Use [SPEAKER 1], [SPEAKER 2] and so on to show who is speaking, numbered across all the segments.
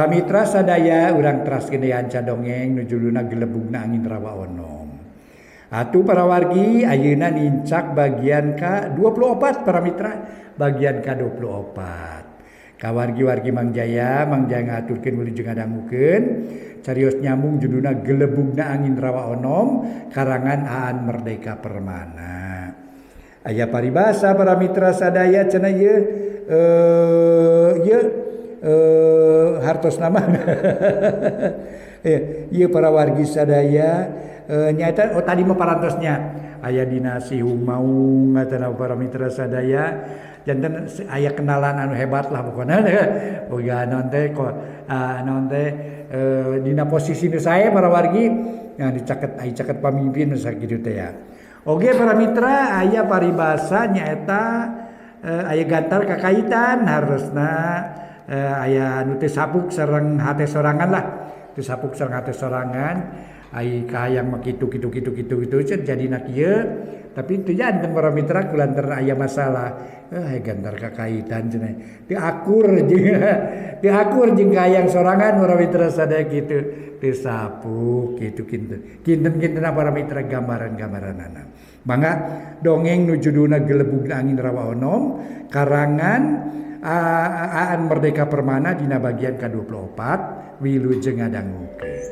[SPEAKER 1] Para mitra sadaya urang teraskeun deui hanca dongeng nu judulna Gelebugna Angin Rawa Onom. Atuh para wargi ayeuna nincak bagian ka-24 para mitra, bagian ka-24. Ka wargi-wargi Mang Jaya, Mang Jaya ngaturkeun wilujeng ngadangukeun carios nyambung judulna Gelebugna Angin Rawa Onom karangan Aan Merdeka Permana. Aya paribasa para mitra sadaya cenah ieu ieu hartos nama ieu para wargi sadaya nyaeta oh tadi mah parantosnya aya dina sihung maung atana para mitra sadaya janten aya kenalan anu hebat lah pokona boga naon teh naon teh dina posisi nu sae para wargi yang dicaket aya caket pamimpin nu sakitu teh ya. Oge para mitra aya paribasa nyaeta aya gantar kakaitan harusna aya nu teu sapuk sareng hate sorangan lah teu sapuk sareng hate sorangan ai kahayang mah kitu kitu kitu kitu kitu jadina kieu tapi teu janten para mitra kulantaran aya masalah gantar kakaitan cenah teu akur jeung teu akur jeung kahayang sorangan para mitra sadaya kitu teu sapuk kitu kinten kinten-kinten para mitra gambaran-gambaranana. Mangga dongeng nu judulna Gelebugna Angin Rawa Onom karangan Aan Merdeka Permana dina bagian ka-24 wilujeng ngadangukeun.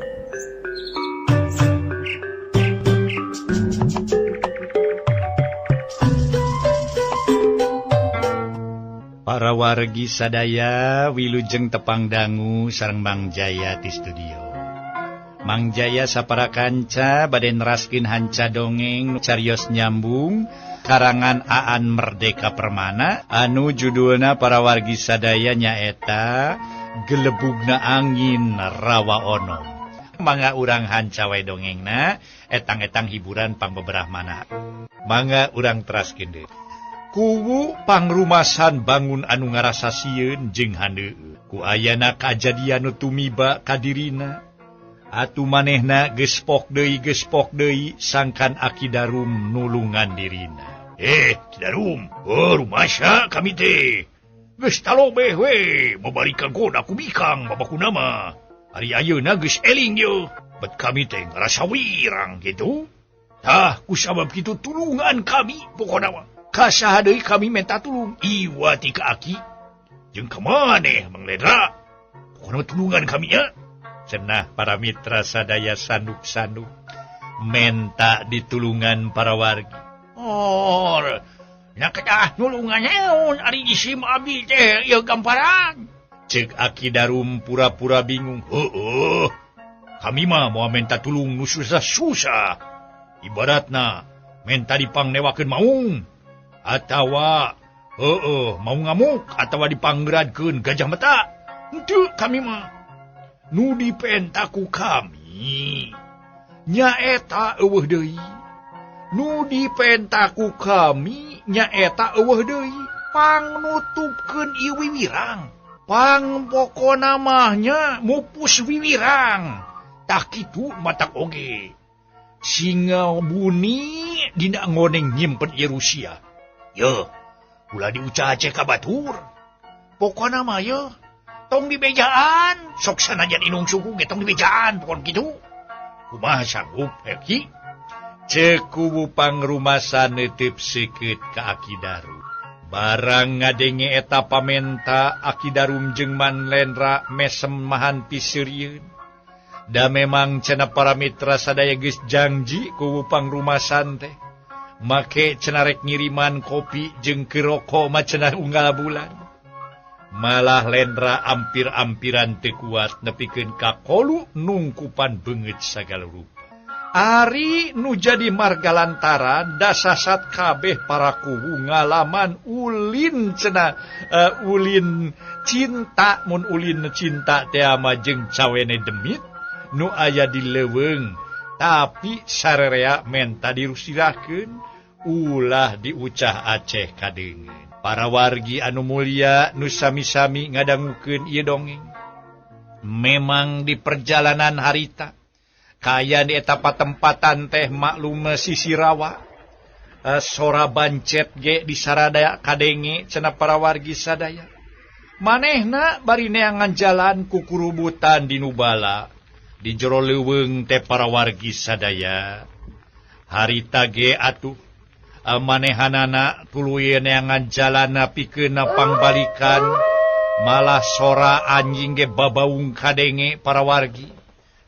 [SPEAKER 2] Para wargi sadaya wilujeng tepang dangu sareng Mang Jaya di studio. Mang Jaya sapara kanca bade neraskeun hanca dongeng carios nyambung karangan Aan Merdeka Permana anu judulna para wargi sadaya nyaeta Gelebugna Angin Rawa Onom. Mangga urang hanca wae dongengna etang-etang hiburan pangbeberah mana. Mangga urang teraskeun deui. Kuwu pangrumasan bangun anu ngarasa sieun jeung handeueut. Ku ayana kajadian nu tumiba kadirina. Atuh manehna gespok deui sangkan Aki Darum nulungan dirina. Ki Darum, oh rumasa kami teh. Geus talobeh we, babari kagoda ku bikang babakuna mah. Ari ayeuna geus eling ye, bet kami teh ngarasa wirang kitu. Tah kusabab kitu tulungan kami pokona mah. Kasaha deui kami menta tulung iwa ti ka Aki. Jeung ka maneh Mang Ledra. Pokona tulungan kami nya. Cenah para mitra sadaya sanduk-sanduk menta ditulungan para wargi. Oh, nya kedah nulungan naon ari isim abi teh ieu gamparan. Ceuk Aki Darum pura-pura bingung. Heueuh. Kami mah moal menta tulung nu susah-susah. Ibaratna menta dipangnewakeun maung atawa heueuh mau ngamuk atawa dipanggradkeun gajah mata. Henteu kami mah. Nu dipentaku kami nyaeta eueuh deui. Nu dipentaku kami nyaeta eueuh deui. Pangnutupkeun ieu wiwirang. Pang pokona mah nya mupus wiwirang. Tah kitu matak oge. Singa buni dina ngoneng nyimpen ieu Rusia. Yeuh, ulah diucah Aceh ka batur. Pokona mah yeuh tong dibejaan, sok sanajan inung suku ge tong dibejaan pokon kitu. Kumaha sanggup Ki? Ceuk kuwu pangrumasan neuteup seukeut ka Aki Darum. Barang ngadenge eta pamenta Aki Darum jeung Man Lendra mesem mahan piseurieun. Da memang cenah para mitra sadaya geus janji kuwu pangrumasan teh. Make cenah rek ngiriman kopi jeung keroko mah cenah unggal bulan. Malah Lendra ampir-ampiran teu kuat nepikeun ka kolu nungkupan beungeut sagala rupa. Ari nu jadi marga lantaran dasasat kabeh para kuwu ngalaman ulin cenah ulin cinta mun ulin cinta teh mah jeung cawene demit nu aya di leuweung tapi sarerea menta dirusirahkeun ulah diucah Aceh kadeungeun. Para wargi anu mulia nu sami-sami ngadangukeun ieu dongeng. Memang di perjalanan harita kaya di eta patempatan teh maklum sisi rawa. Sora bancet ge di saradaya kadenge cenah para wargi sadaya. Manehna bari neangan jalan kukurubutan di Nubala di jero leuweung teh para wargi sadaya. Harita ge atuh manehanana tuluy neangan jalan pikeun pangbalikan malah sora anjing ge babaung kadenge para wargi.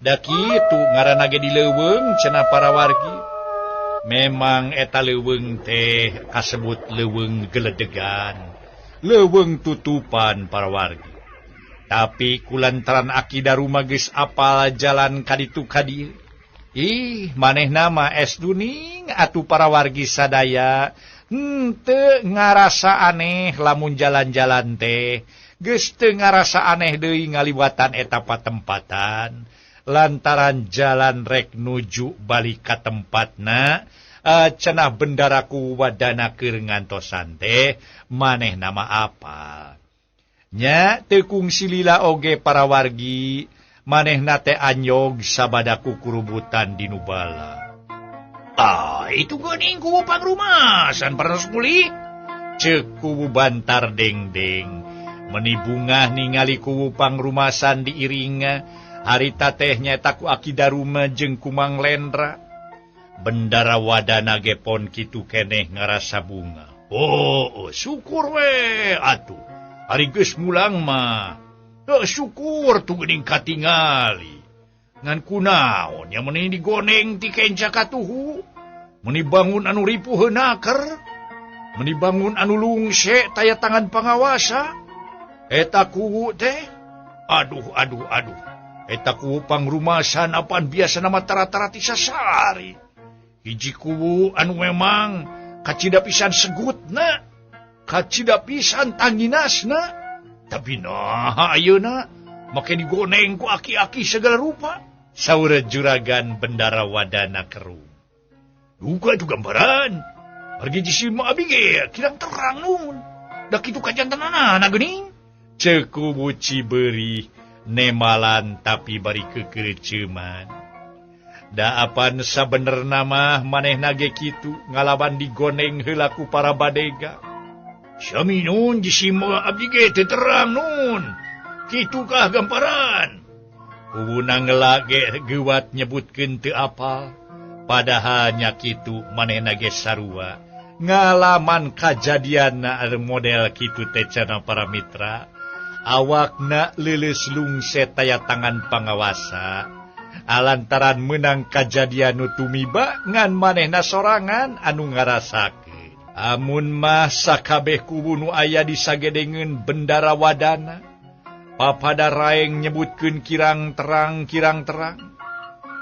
[SPEAKER 2] Da kitu ngaranna ge di leuweung cenah para wargi. Memang eta leuweung teh kasebut leuweung geledegan, leuweung tutupan para wargi. Tapi kulantaran Aki Daruma geus apal jalan kaditu ka dieu. Ih, manehna mah es duning atuh para wargi sadaya henteu ngarasa aneh lamun jalan-jalan teh. Geus teu ngarasa aneh deui ngaliwatan eta patempatan. Lantaran jalan rek nuju balik ka tempatna cenah bendaraku wadana keur ngantosan teh manehna mah apal. Nya teu kungsi lila oge para wargi manehna teh anyog sabada kukurubutan di Nubala. Ah, itu geuning kuwu pangrumasan parantos mulih. Ceuk kuwu Bantar Dengdeng. Meni bungah ningali kuwu pangrumasan diiring harita teh nyaeta ku Aki Daruma jeung ku Mang Lendra. Bendara wadana ge pon kitu keneh ngarasa bunga. Oh, syukur we atuh. Ari geus mulang mah. Syukur tuh geuning katingali. Ngan kunaon nya meuni digoneng ti kenca katuhu. Meuni bangun anu ripuh heunaker. Meuni bangun anu lungse taya tangan pangawasa. Eta kuwu teh. Aduh aduh aduh. Eta kuwu pangrumasan apaan biasa nama tara-tara ti sasari. Hiji kuwu anu memang kacida pisan segutna, kacida pisan tanginasna. Tapi nah ayeuna make digoneng ku aki-aki segala rupa. Saur juragan bendara wadana keru. Duka itu gambaran. Pergi jisim abi ge kirang terang nun. Da kitu kajantenana geuning. Ceuk kuwu Cibeureum nemalan tapi bari kekereceman. Da apan sabenerna mah manehna ge kitu ngalawan digoneng heula ku para badega. Sami nun jisim abdi ge teu terang nun. Kitukah gamparan? Kuwuna ngela ge geuwat nyebutkeun teu apal. Padahal nya kitu manehna ge sarua. Ngalaman kajadianna model kitu teh cenah para mitra. Awakna leuleus lungse taya tangan pangawasa. Alantaran meunang kajadian nu tumiba ngan manehna sorangan anu ngarasakeun. Amun mah sakabeh kuwu nu aya di sagedengeun bendara wadana. Papada raeng nyebutkeun kirang terang kirang terang.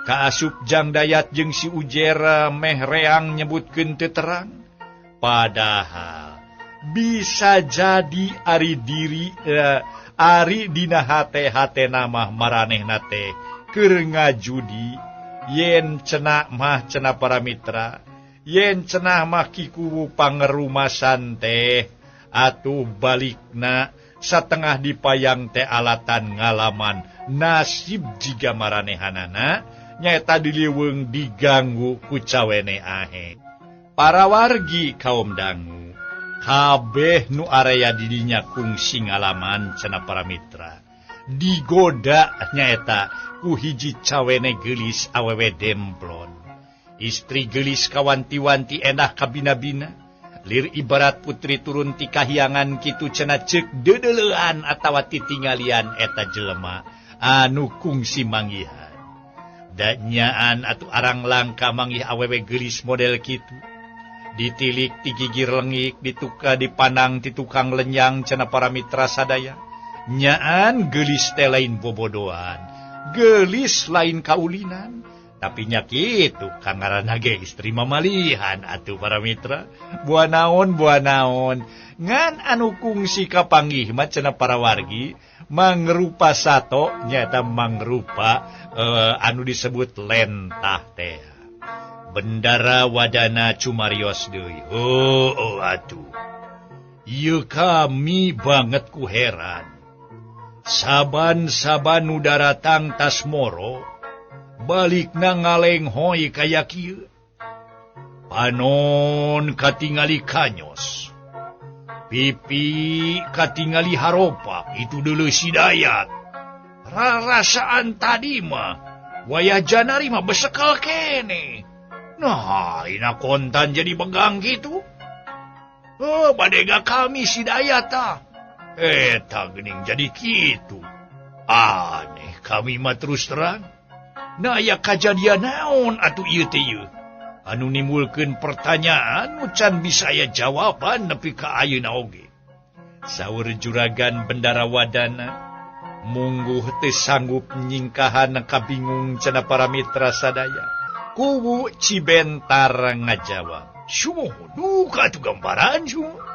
[SPEAKER 2] Kaasup Jang Dayat jeung si Ujera meh reang nyebutkeun teu terang. Padahal bisa jadi ari diri ari dina hate-hate namah maranehna teh keur ngajudi yen cenah mah cenah para mitra yen cenah mah ki kuwu pangerumasan teh atuh balikna satengah dipayang teh alatan ngalaman nasib jiga maranehanana nyaeta dileuweung diganggu ku cawene ahe. Para wargi kaum dangu kabeh nu area didinya kungsi ngalaman cenah para mitra digoda nyaeta ku hiji cawene geulis awewe demplon. Istri geulis kawanti-wanti enah kabina-bina lir ibarat putri turun ti kahiangan kitu cenah ceuk deudeulean atawa titinggalian eta jelema anu kungsi manggihan. Da nyaan atuh arang langka manggih awewe geulis model kitu. Ditilik ti gigir lengik dituka dipanang ti tukang lenyang cenah para mitra sadaya. Nyaan geulis teh lain bobodohan, geulis lain kaulinan, tapi nya kitu kangaranna ge istri mamalihan atuh para mitra. Buah naon ngan anu kungsi kapanggih mah cenah para wargi mangrupa sato nyaeta mangrupa anu disebut lentah teh. Bendara wadana cumarios deui. Oh, atuh. Ieu kami banget ku heran. Saban-saban nu daratang tas moro, balikna ngalenghoy kaya kieu. Panon katingali kanyos. Pipi katingali haropak. Itu dulu si Dayat. Rarasaan tadi mah wayah janari mah besekal kene. Nah, ina kontan jadi begang gitu. Oh, badega kami si Dayat tah. Eta geuning jadi kitu. Aneh kami mah terus terang. Nah, aya kajadian naon atuh ieu teh ieu. Anu nimbulkeun pertanyaan nu can bisa aya jawaban nepi ka ayeuna oge. Saur juragan Bendara Wadana mungguh teu sanggup nyingkahan kabingung cenah para mitra sadaya. Kuwu Cibentar ngajawab. Sumuhun duka atuh gambaran sumuhun.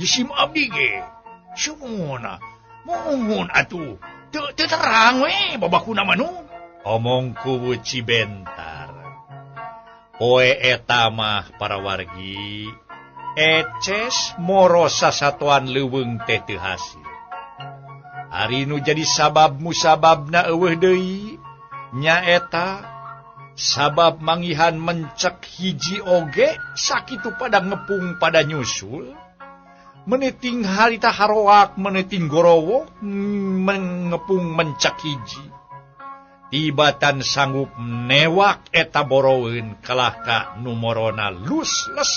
[SPEAKER 2] Jisim abdi ge. Sumuhun muhun atuh teu terang we babakuna mah nu. Omong kuwu Cibentar. Poe eta mah para wargi eces moro sasatoan leuweung teh teu hasil. Ari nu jadi sabab musababna eueuh deui nyaeta sabab mangihan mencek hiji oge sakitu pada ngepung pada nyusul meniting harita haroak meniting gorowok mengepung mencek hiji. Tibatan sanggup newak eta boroweun kalah ka numorona lusles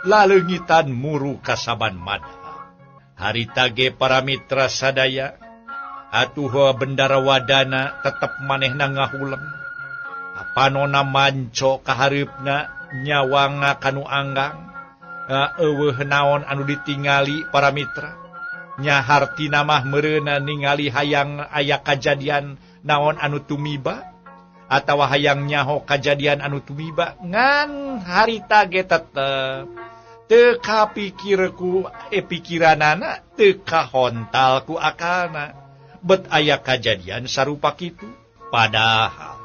[SPEAKER 2] laleungitan muru kasaban madha. Harita ge para mitra sadaya atuh Bendara Wadana tetep manehna ngahuleng. Panona manco kahareupna nyawanga kanu anggang. Eueuh naon anu ditingali para mitra. Nya hartina mah meureuna ningali hayang aya kajadian naon anu tumiba atawa hayang nyaho kajadian anu tumiba ngan harita ge tetep teu kapikir ku pikiranana teu kahontal ku akalna bet aya kajadian sarupa kitu. Padahal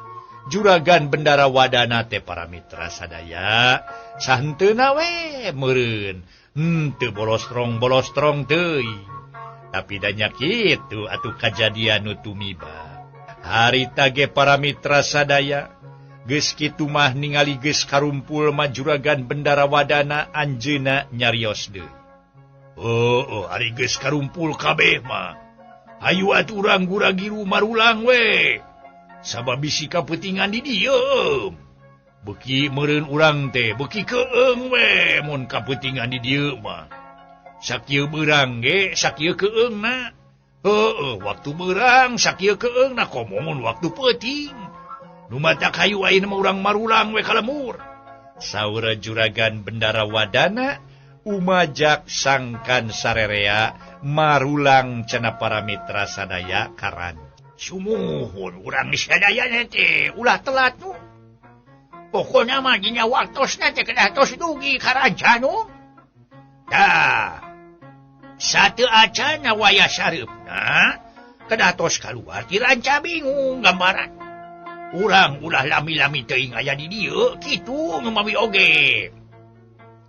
[SPEAKER 2] juragan Bendara Wadana teh para mitra sadaya sahenteuna we meureun henteu bolostrong-bolostrong teuing tapi da nya kitu atuh kajadian nu tumiba. Harita ge para mitra sadaya geus kitu mah ningali geus karumpul mah juragan Bendara Wadana anjeunna nyarios deui. Oh, ari geus karumpul kabeh mah. Hayu atuh urang gura-giru marulang we. Sabab bisi kapeutingan di dieu. Beuki meureun urang teh beuki keung we mun kapeutingan di dieu mah. Sakieu beurang ge sakieu keungna. Heeh, waktu berang sakieu keung na komongun waktu peuting. Nu mata kayu ayeuna mah urang marulang we ka lemur. Saur juragan Bendara Wadana umajak sangkan sarerea marulang cenah para mitra sadaya karan. Sumuhun urang sadaya teh ulah telat nu. Pokona mah dina waktosna teh kedah tos dugi ka ranca nu. Tah. Satu acana wayah sareupna kedah tos kaluar ti ranca bingung gambaran. Urang ulah lami-lami teuing aya di dieu kitu nu mawi oge.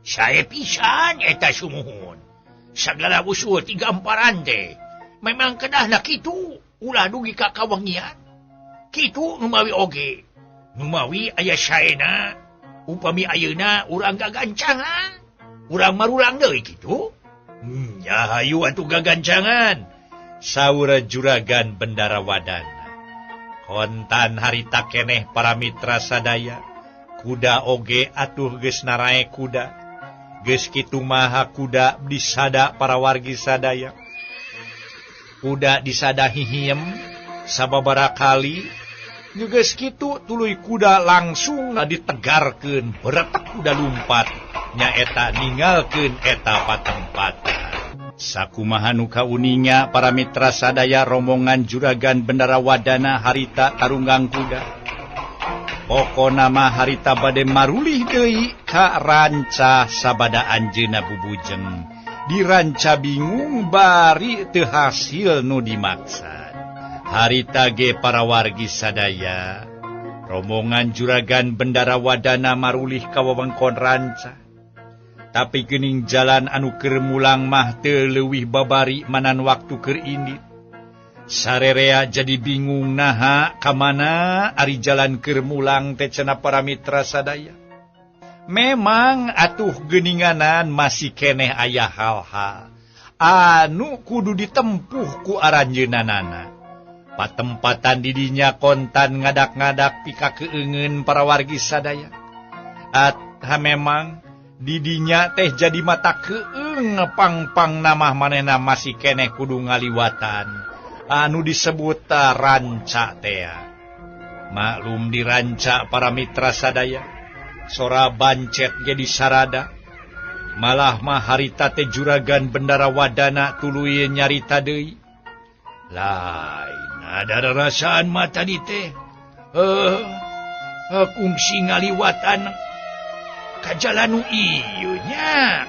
[SPEAKER 2] Sae pisan eta sumuhun. Sagala usul ti gamparan teh memang kedahna kitu ulah dugi ka kawengian. Kitu nu mawi oge. Nu mawi aya saena upami ayeuna urang gagancangan. Urang marulang deui kitu. Nya hayu atuh gagancangan. Saur juragan Bendara Wadana. Kontan harita keneh para mitra sadaya. Kuda oge atuh geus narae kuda. Geus kitu maha kuda disada para wargi sadaya. Kuda disada hihiem sababaraha kali. Geus kitu tuluy kuda langsung ditegarkeun beretek kuda lumpat. Nyaeta ninggalkeun eta patempatan. Sakumaha nu kauninga para mitra sadaya rombongan juragan Bendara Wadana harita tarunggang kuda. Pokona mah harita bade marulih deui ka ranca sabada anjeunna bubujeng. Di ranca bingung bari teu hasil nu dimaksad. Harita ge para wargi sadaya rombongan juragan Bendara Wadana marulih ka wewengkon ranca. Tapi geuning jalan anu keur mulang mah teu leuwih babari manan waktu keur indit. Sarerea jadi bingung naha ka mana ari jalan keur mulang teh cenah para mitra sadaya. Memang atuh geuninganan masih keneh aya hal-hal. Anu kudu ditempuh ku aranjeunanana. Patempatan didinya kontan ngadak-ngadak pika keungeun para wargi sadaya. Atha memang didinya teh jadi mata keung pang-pang namah manehna masih keneh kudu ngaliwatan anu disebut ranca tea. Maklum diranca para mitra sadaya, sora bancet ge disarada. Malah mah harita teh juragan Bendara Wadana tuluy nyarita deui. Lain ada rarasaan mah tadi teh. Kungsi ngaliwatan ka jalan nu ieu nya.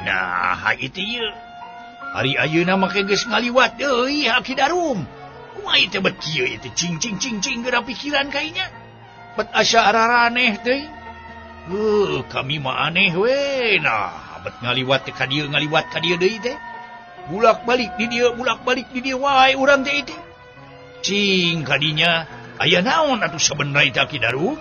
[SPEAKER 2] Nah, itu ieu. Hari ayeuna make geus ngaliwat deui Aki Darum. Kumaha ieu teh bet kieu ieu teh cing cing cing cing geura pikiran kainya. Bet asa araraneh teh. Kami mah aneh we. Nah, bet ngaliwat teh ka dieu ngaliwat ka dieu deui teh. Bulak-balik di dieu, bulak-balik di dieu wae urang teh teh. Cing kadinya aya naon atuh sabenerna teh Aki Darum?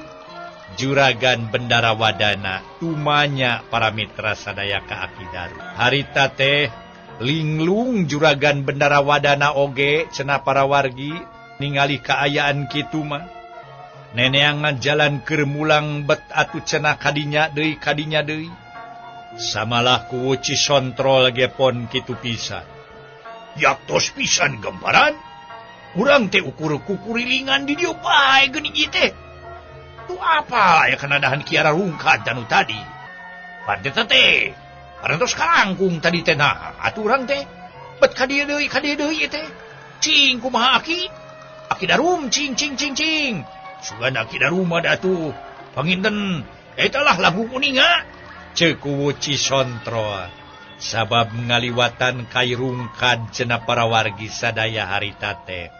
[SPEAKER 2] Juragan Bendara Wadana tumanya para mitra sadaya ka Aki Darum. Harita teh linglung juragan Bendara Wadana oge cenah para wargi ningali kaayaan kitu mah. Neneangan jalan keur mulang bet atuh cenah kadinya deui kadinya deui. Samalah ku Cisontrol ge pon kitu pisan. Yaktos pisan gambaran. Urang teh ukur kukurilingan di dieu bae geuning ieu teh. Tu apa ya kana dahan kiara rungkad anu tadi. Pan teh parantos kalangkung tadi teh nah atuh urang teh bet ka dieu deui ieu teh. Cing kumaha Aki? Aki Darum cing cing cing cing. Sugan Aki Darum ada tuh panginten eta lah lagu kuninga. Ceuk kuwu Cisontrol sabab ngaliwatan kairungkad cenah para wargi sadaya harita teh.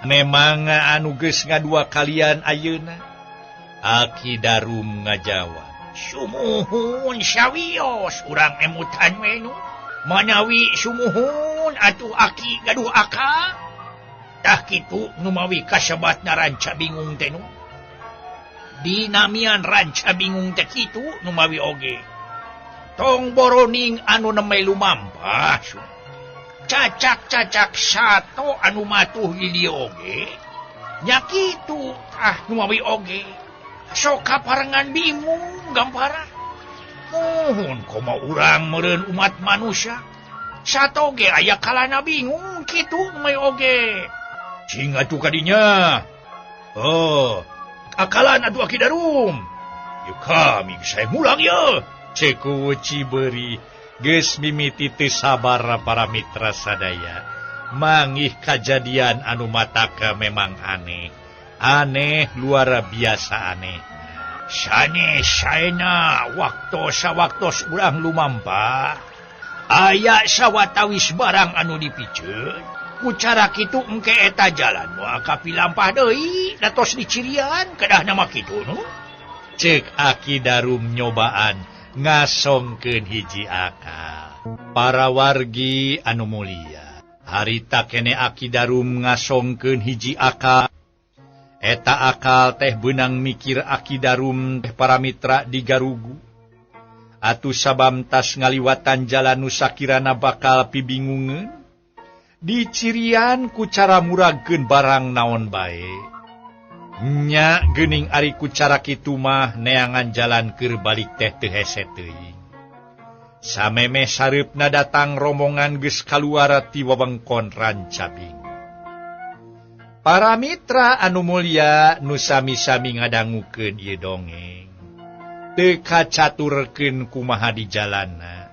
[SPEAKER 2] Memang anu geus ngadua kalian ayeuna. Aki Darum ngajawab. Sumuhun sawios urang emutan we nu. Manawi sumuhun atuh Aki gaduh akal. Tah kitu numawi kasebatna ranca bingung teh nu. Dinamian ranca bingung teh kitu numawi oge. Tong boroning anu nembe lumampah. Cacak-cacak sato anu matuh di dieu oge. Nya kitu tah numawi oge. Sok kaparengan bingung gampara. Muhun komo urang meureun umat manusia. Sato ge aya kalana bingung kitu numawi oge. Cing atuh kadinya. Oh, akalan atuh Aki Darum. Yeuh kami geus mulang yeuh. Ceuk kuwu Cibeureum geus mimiti teu sabar para mitra sadaya. Mangih kajadian anu mataka memang aneh. Aneh luar biasa aneh. Sanes saena waktos-waktos urang lumampah. Aya sawatawis barang anu dipiceun. Ku cara kitu engke eta jalan moal kapilampah deui datos dicirian kedahna mah kitu nu. Ceuk Aki Darum nyobaan ngasongkeun hiji akal. Para wargi anu mulia, harita kene Aki Darum ngasongkeun hiji akal. Eta akal teh beunang mikir Aki Darum teh para mitra digarugu. Atuh sabab tas ngaliwatan jalan nu sakirana bakal pibingungeun. Dicirian ku cara muragkeun barang naon bae. Nya geuning ari ku cara kitu mah neangan jalan keur balik teh teu hese teuing. Samemeh sareupna datang rombongan geus kaluar ti wewengkon Rancabing. Para mitra anu mulia nu sami-sami ngadangukeun ieu dongeng. Teu kacaturkeun kumaha di jalanna.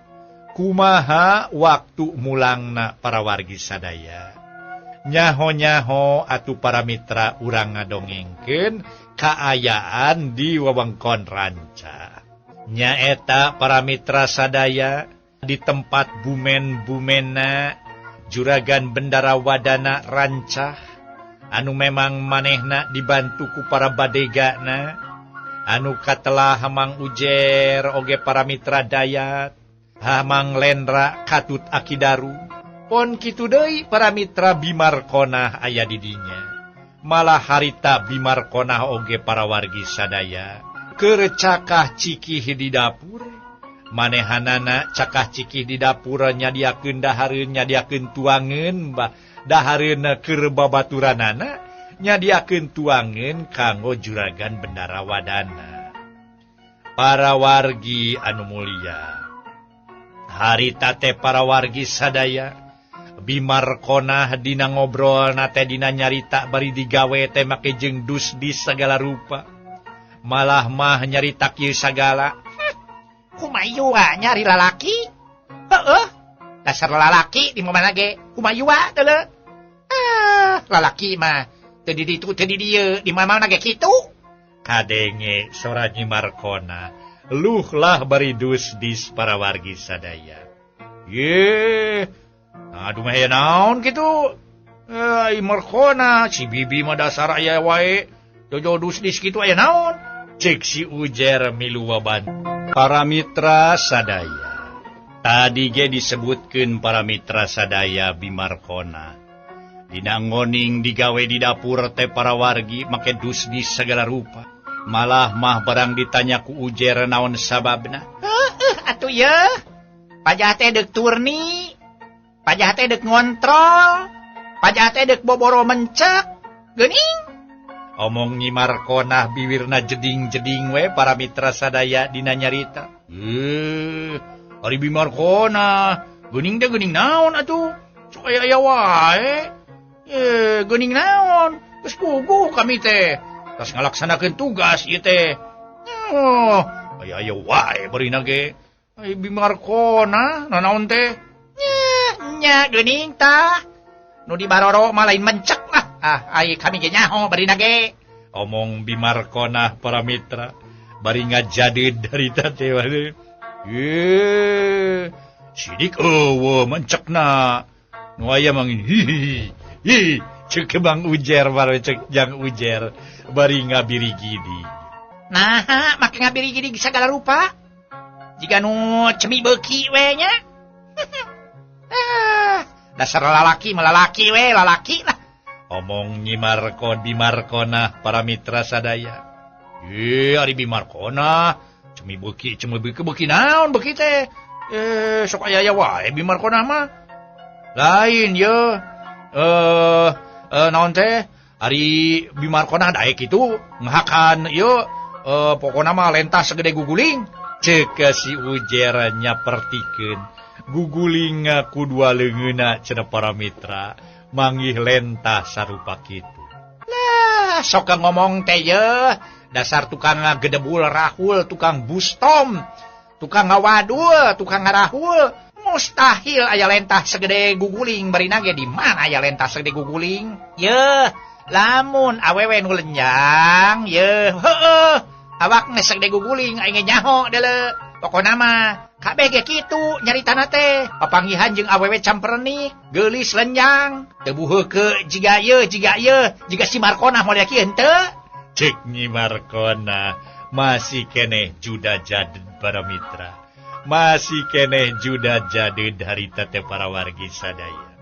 [SPEAKER 2] Kumaha waktu mulangna para wargi sadaya. Nyaho-nyaho atuh para mitra urang ngadongengkeun kaayaan di wewengkon Ranca. Nyaeta para mitra sadaya di tempat bumen-bumena juragan Bendara Wadana rancah anu memang manehna dibantu ku para badegana anu katelah Hamang Ujer oge para mitra Dayat Hamang Lendra Katut Aki Daru pon kitu deui para mitra Bimarkonah aya di dinya. Malah harita Bimarkonah oge para wargi sadaya kerecakah cikih di dapur Manehanana cakah cikih di dapur nyadiakeun dahareun nyadiakeun tuangeun bah dahareun keur babaturanana nyadiakeun tuangeun kanggo juragan Bendara Wadana. Para wargi anu mulia, harita teh para wargi sadaya Bimarkonah dina ngobrol na teh dina nyarita bari digawe teh make jeung dus-dis sagala rupa. Malah mah nyarita kieu sagala.
[SPEAKER 3] Kumayua nyari lalaki? Heeh. Dasar lalaki di mana ge? Kumayua deuleu. Ah, lalaki mah teu di ditu teu di dieu, di mana-mana ge kitu.
[SPEAKER 2] Kadenge sora Nyi Markona. Luh lah bari dus-dis para wargi sadaya. Ye, aduh mah naon kitu. Ai Markona si bibi mah dasar aya wae. Jojo dus-dis kitu aya naon? Cek si Ujer milu waban. Para mitra sadaya. Tadi ge disebutkeun para mitra sadaya Bimarkona. Dina ngoning digawe di dapur teh para wargi make dus-dis segala rupa. Malah mah barang ditanya ku Ujer naon sababna.
[SPEAKER 3] Heueuh atuh ye. Pajah teh deuk turni. Pajah teh deuk ngontrol. Pajah teh deuk boboro mencek. Geuning.
[SPEAKER 2] Omong Nyi Markonah biwirna jeding-jeding we para mitra sadaya dina nyarita. Ari Bimarkona geuning teh geuning naon atuh? Sok aya-aya wae. Geuning naon? Geus puguh kami teh. Tas ngalaksanakeun tugas ieu teh. Oh, aya-aya wae barina ge. Ai Bimarkona nanaon teh?
[SPEAKER 3] Nya geuning tah. Nu dibaroro mah lain mencek lah. Ah, ai kami ge nyaho barina ge.
[SPEAKER 2] Omong Bimarkonah para mitra bari ngajadeud harita teh. Sidik eueuh mencekna. Nu aya mangin hi hi cek Bang Ujer baru cek Jang Ujer bari ngabirigidi.
[SPEAKER 3] Nah, make ngabirigidi sagala rupa. Jiga nu cemi beuki we nya. Ah, dasar lalaki mah lalaki we, lalaki lah.
[SPEAKER 2] Omong Nyi Markon Bimarkonah para mitra sadaya. Ari Bimarkonah cemi beuki beuki naon beuki teh? Sok aya-aya wae Bimarkonah mah. Lain ye. Naon teh? Ari Bimarkonah daek kitu ngahakan ieu pokona mah lentah segede guguling. Ceuk si Ujer nyapertikeun guguling ku dua leungeunna cenah para mitra. Manggih lentah sarupa kitu.
[SPEAKER 3] Lah, sok ngomong teh ye, dasar tukang gedebul rahul, tukang bustom, tukang ngawadul, tukang ngarahul. Mustahil aya lentah segede guguling, barina ge di mana aya lentah segede guguling? Ye, lamun awewe nu lenjang, ye, heueuh, awak geus segede guguling aing ge nyaho deuleu. Pokona mah kabeh ge kitu nyaritana teh, papanggihan jeung awewe campernik, geulis lenjang, teu buheukeun jiga ieu, jiga ieu, jiga si Markonah moal kieu henteu.
[SPEAKER 2] Cek Nyi Markonah masih keneh juda jaded para mitra. Masih keneh juda jaded harita teh para wargi sadaya.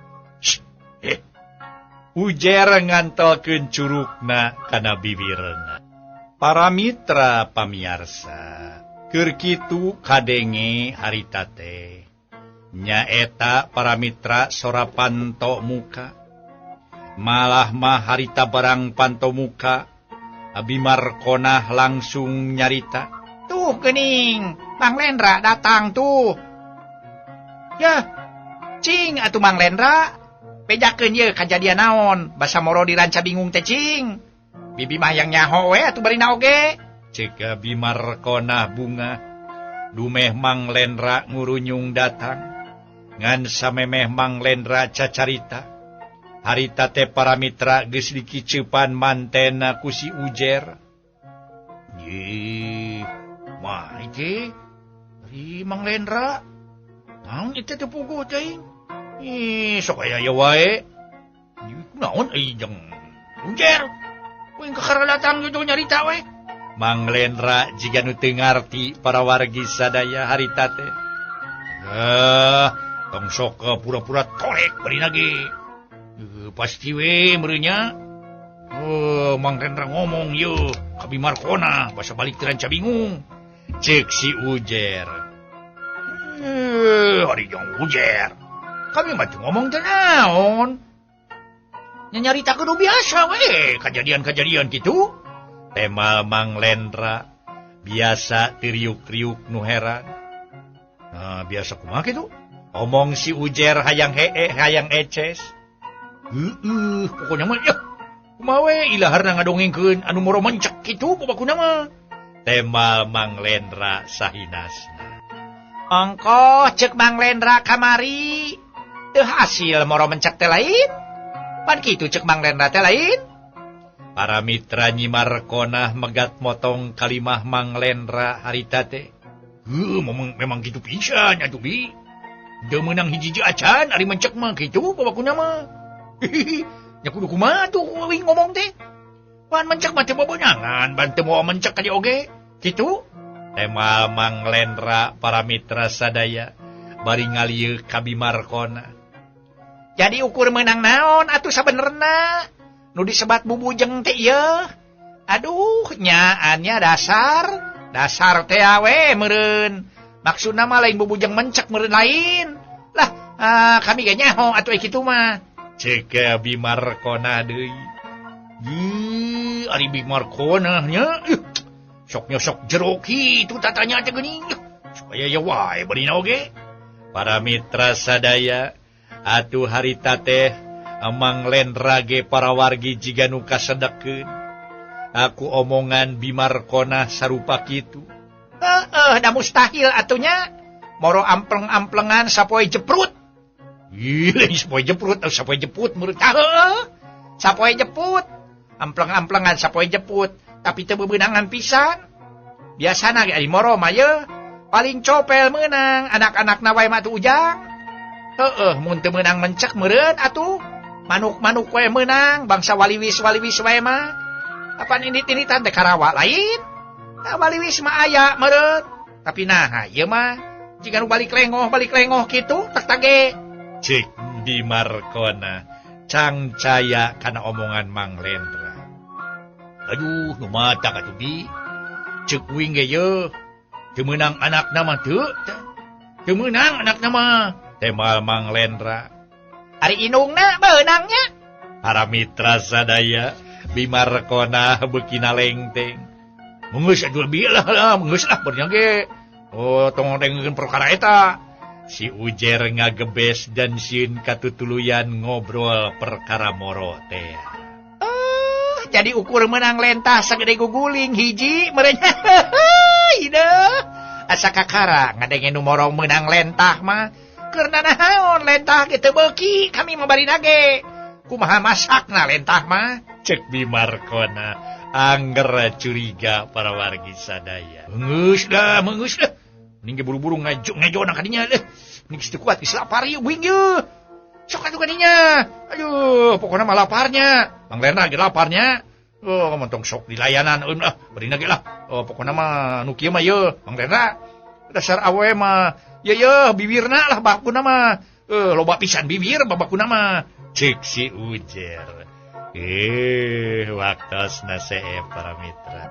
[SPEAKER 2] Ujer ngantolkeun curugna kana bibirna. Para mitra pamiarsa, keur kitu kadenge harita teh. Nyaeta para mitra sora panto muka. Malah mah harita barang panto muka. Bimarkonah langsung nyarita.
[SPEAKER 3] Tuh geuning, Mang Lendra datang tuh. Yah, cing atuh Mang Lendra. Bejakeun ye kajadian naon, basa moro di ranca bingung teh cing. Bibi mah yang nyaho we atuh barina oge.
[SPEAKER 2] Cek Bimarkonah bunga. Dumeh Mang Lendra ngurunyung datang. Ngan samemeh Mang Lendra cacarita. Harita teh para mitra geus dikiceupan mantena ku si Ujer.
[SPEAKER 3] Ye, mah ieu ri Mang Lendra. Naon ieu teh puguh teuing? Ih, sok aya-aya wae. Naon euy jeung Ujer? Kuing kakara datang gitu nyarita we.
[SPEAKER 2] Mang Lendra jiga nu teu ngarti para wargi sadaya harita teh.
[SPEAKER 3] Tong sok pura-pura tolek barina ge. Pasti we meureunnya. Mang Lendra ngomong ye ka Bimarkona basa balik teh ranca bingung.
[SPEAKER 2] Ceuk si Ujer.
[SPEAKER 3] Ari jeung Ujer. Kami mah teu ngomong teh naon. Nya nyarita kudu biasa we, kejadian-kejadian kitu.
[SPEAKER 2] Temal Mang Lendra biasa tiriuk-riuk nu heran.
[SPEAKER 3] Nah, biasa kumaha kitu?
[SPEAKER 2] Omong si Ujer hayang hee hayang eces.
[SPEAKER 3] Heueuh, pokoknya mah ya. Kumaha we ilaharna ngadongengkeun anu moro mencek kitu babakuna mah.
[SPEAKER 2] Temal Mang Lendra sahinasna.
[SPEAKER 3] Ongkoh cek Mang Lendra kamari. Teu hasil moro mencek teh lain. Pan kitu cek Mang Lendra teh lain.
[SPEAKER 2] Para mitra Nyi Markonah megat motong kalimah Mang Lendra harita teh.
[SPEAKER 3] Heuh, memang kitu pisan atuh bi. Teu meunang hiji-hiji acan ari mencek mah kitu babakuna mah. Hihihi, nya kudu kumaha tuh uing ngomong teh. Pan mencek mah teu bebenangan, ban teu moal mencek ka dieu oge. Kitu.
[SPEAKER 2] Temal Mang Lendra para mitra sadaya bari ngalieuk ka Bi Markonah.
[SPEAKER 3] Jadi ukur menang naon atuh sabenerna nu disebat bubujeng teh ieu. Aduh, nyaannya dasar dasar teh we meureun. Maksudna mah lain bubujeng mencek meureun lain. Lah, kami ge nyaho atuh kitu mah.
[SPEAKER 2] Cek Bi Markonah deui.
[SPEAKER 3] Ih, ari Bi Markonah nya. Sok nyosok jero kitu tatanya teh geuning. Supaya ya wae barina oge.
[SPEAKER 2] Para mitra sadaya atuh harita teh Mang Lendra ge para wargi jiga nu kasedekeun. Aku omongan Bi Markonah sarupa kitu.
[SPEAKER 3] Heeh, da mustahil atunya. Moro ampleng-amplengan sapoe jeprut. Ih, sapoe jeprut, sapoe jeput meureun tah heueuh. Sapoe jeput. Ampleng-amplengan sapoe jeput, tapi teu bebeunangan pisan. Biasana ge ari moro mah ye paling copel meunang anak-anakna wae mah atuh Ujang. Heeh, mun teu meunang mencek meureun atuh. Manuk-manuk wae meunang, bangsa waliwis-waliwis wae mah. Apan indit-inditan teh karawa lain. Nah, waliwis mah aya meureun. Tapi naha ieu mah jiga nu balik lengoh kitu tak tage.
[SPEAKER 2] Cek Bi Markonah cangcaya kana omongan Mang Lendra.
[SPEAKER 3] Aduh, nu mata atuh Bi. Ceuk uing ge ye. Teu meunang anakna mah teu. Teu meunang anakna mah.
[SPEAKER 2] Temal Mang Lendra.
[SPEAKER 3] Ari indungna beunangnya.
[SPEAKER 2] Para mitra sadaya Bi Markonah beuki nalengteng.
[SPEAKER 3] Geus atuh bi lah, geus lah beurnya ge. Oh, tong dengeun perkara eta.
[SPEAKER 2] Si Ujer ngagebes dan sieun katutuluyan ngobrol perkara moro teh.
[SPEAKER 3] Jadi ukur menang lentah sagede guguling hiji merenya. Ida asa kakara ngadenge nu moro menang lentah mah. Keur naon lentah ge teu beuki kami mah bari nage. Kumaha masakna lentah mah?
[SPEAKER 2] Cek Bi Markonah angger curiga para wargi sadaya.
[SPEAKER 3] Geus lah, geus lah. Mending ge buru-buru ngejona ka dinya deh. Mending geus teu kuat geus lapar ieu uing ye. Sok atuh ka dinya. Aduh, pokona mah laparnya. Mang Lendra ge laparnya. Oh, montong sok dilayanan eun ah, barina ge lah. Oh, pokona mah nu kieu mah ye, Mang Lendra. Dasar awe mah ye ye bibirna lah bakuna mah. Loba pisan bibir babakuna mah.
[SPEAKER 2] Cek si Ujer. Waktosna seep para mitra.